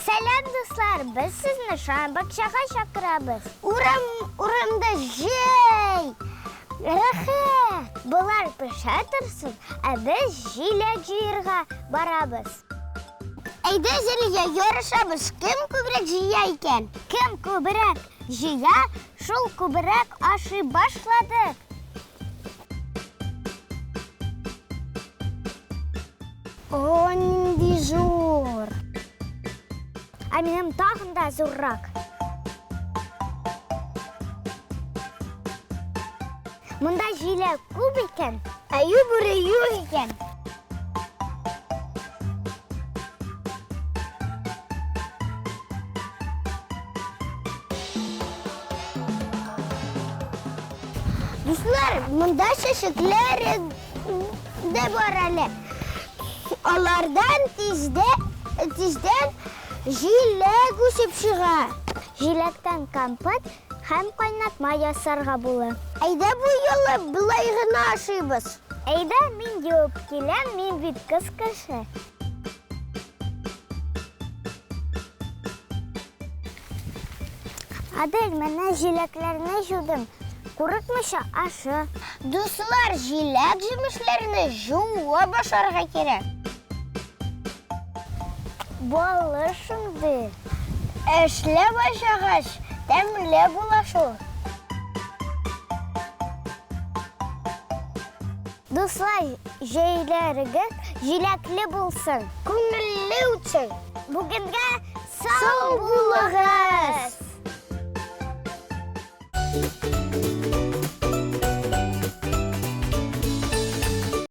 Сәлам, дуслар! Без сезне Шан бакчага чакырабыз. Урам, урамда җәй! Рәхәт! Болар пешә торсын, ә без җиләк җыерга барабыз. Әйдә, Зәлия, ярышабыз, кем күбрәк җыя икән? Кем күбрәк җыя, шул күбрәк ашый башладык. О, нинди зур! Ә минем тагын да зуррак. Монда җиләк күп икән, аю бүре юк икән. Дуслар, монда чәчәкләр дә бар әле. Алардан тиздә, тиздән җиләк үсеп чыга. Җиләктән компот һәм кайнатма ясарга була. Әйдә бу юлы болай гына ашыйбыз. Әйдә, мин юып киләм, мин бит кыз кеше. Адель, менә җиләкләрне җудым. Курыкмыйча ашы. Дуслар, җиләк-җимешләрне җуып ашарга кирәк. Баллы шундый. Эшләп ашагач, тәмле була шул. Дуслар, җәйләрегез җиләкле булсын! Күңелле үтсен! Бүгенгә сау булыгыз!